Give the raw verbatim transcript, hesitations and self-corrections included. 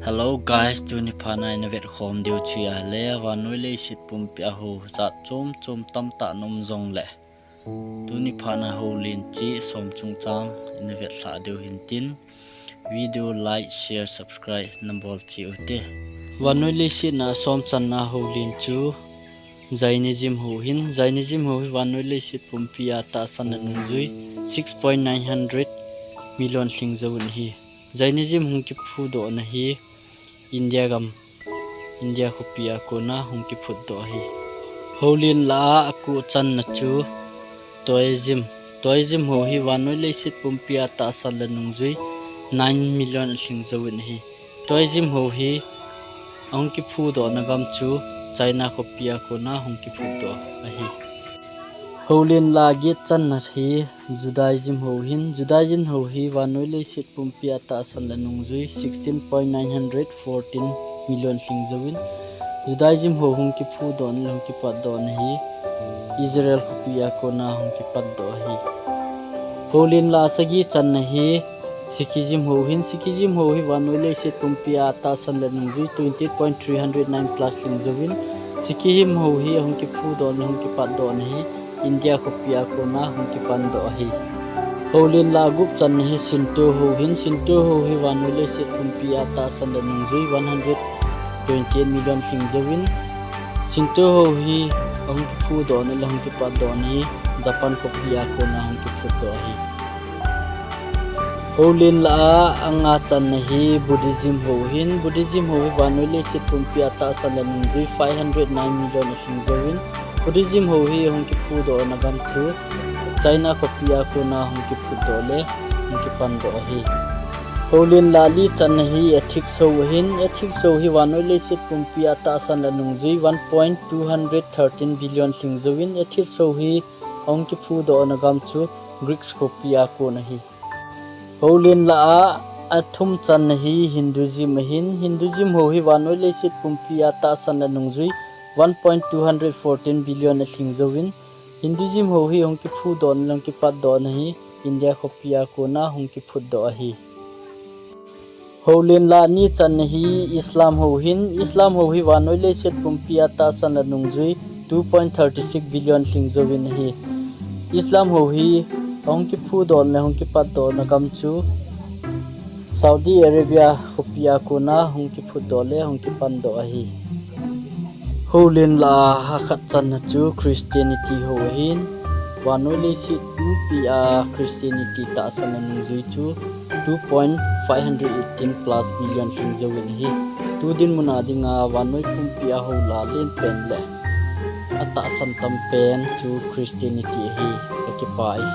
Hello guys, tuni phat a ina vet khom diu chu ahile, vannoi leiset pumpi a hou jat chom chom tamtah na um jongle, tuni phat a houlen cheh som chungchang ina vet lha diu hintin, video like, share, subscribe na bol cheh ute. Vannoi leiset a som channa houlen chu Jainism hou hin, Jainism hou hi vannoi leiset pumpi a tahsan le nungjui six point nine hundred million lhing jouvin ahi. Jainism hung kiphudohna hi India gam, India khopi a kona hung kiphutdoh ahi. Houlen lah a akoh channa chu Taoism. Taoism hou hi vannoi leiset pumpi a tahsan le nungjui nine million alhing jouvin ahi. Taoism hou hi ahung kiphudohna gam chu China khopi a kona hung kiphutdoh ahi. Houlen lah a get channa hi Judaism hou hin, Judaism hou hi vannoi leiset pumpi a tahsan le nungjui sixteen point nine hundred fourteen million lhing jouvin, Judaism hou hung kiphudohna le hung kipatdohna hi Israel khopi a kona hung kipatdoh ahi. Houlen lah a sagi channa hi Sikhism hou hin, Sikhism hou hi vannoi leiset pumpi a tahsan le nungjui twenty point three hundred nine plus lhing jouvin, Sikhism hou hi ahung kiphudohna le hung kipatdohna hi India khopi a kona hung kipandoh ahi. Houlen lah a gup channa hi Shinto hou hin, Shinto hou hi vannoi leiset pumpi a tahsan le nungjui one hundred twenty-eight million lhing jouvin, Shinto hou hi ahung kiphudohna le hung kipatdohna hi Japan khopi a kona hung kiphutdoh ahi. Houlen lah a anga channa hi Buddhism hou hin, Buddhism hou hi vannoi leiset pumpi a tahsan le nungjui five hundred nine million alhing jouvin, Buddhism hou hi ahung kiphudohna gam chu China khopi a kona hung kiphutdoh le hung kipandoh ahi. Houlen lah a li channa hi Atheists hou ahin, Atheists hou hi vannoi leiset pumpi a tahsan le nungjui one point two hundred thirteen billion lhing jouvin, Atheists hou hi ahung kiphudohna gam chu Greeks khopi a kona ahi. Houlen lah a athum channa hi Hinduism ahin, Hinduism hou hi vannoi leiset pumpi a tahsan le nungjui one point two hundred fourteen billion alhing jouvin, Hinduism hou hi ahung kiphudohna le hung kipatdohna hi India khopi a kona hung kiphutdoh ahi. Houlen lah a ni channa hi Islam hou hin, Islam hou hi vannoi leiset pumpi a tahsan le nungjui two point thirty six billion lhing jouvin ahi. Islam hou hi ahung kiphudohna le hung kipatdohna gam chu Saudi Arabia khopi a kona hung kiphutdoh le hung kipandoh ahi. Houlen lah a khat channa chu Christianity hou ahin, vannoi leiset pumpi a Christianity tahsan le nungjui chu two point five hundred eighteen plus billion lhing jouvin ahi. Tu dinmun a dinga vannoi pumpi a hou lah a lenpen le atahsan tampen chu Christianity ahi. Kakipah e.